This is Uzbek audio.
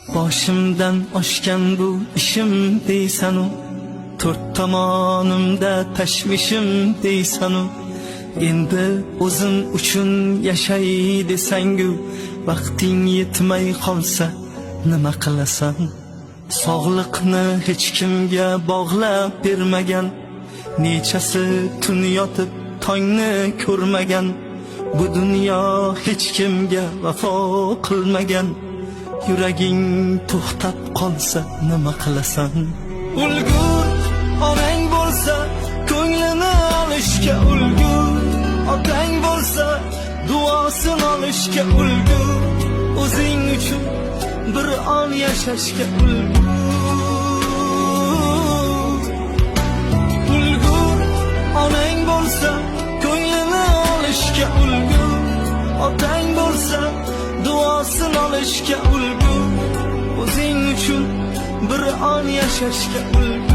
Boshimdan oshgan bu ishim deysanu, to'rt tomonimda tashvishim deysanu. Endi o'zim uchun yashay desangu, vaqting yetmay qolsa nima qilasan? Sog'liqni hech kimga bog'lab bermagan, nechasi tun yotib tongni ko'rmagan. Bu dunyo hech kimga vafo qilmagan, yuraging to'xtab qolsa nima qilasan? Ulgur onang bo'lsa, ko'nglini olishga ulgur. Otang bo'lsa, duosini olishga ulgur. O'zing uchun bir on yashashga ulgur. Ulgur onang bo'lsa, ko'nglini olishga ulgur. Otang bo'lsa, duosini olishga ulgur. O'zing uchun bir on yashashga ulgur.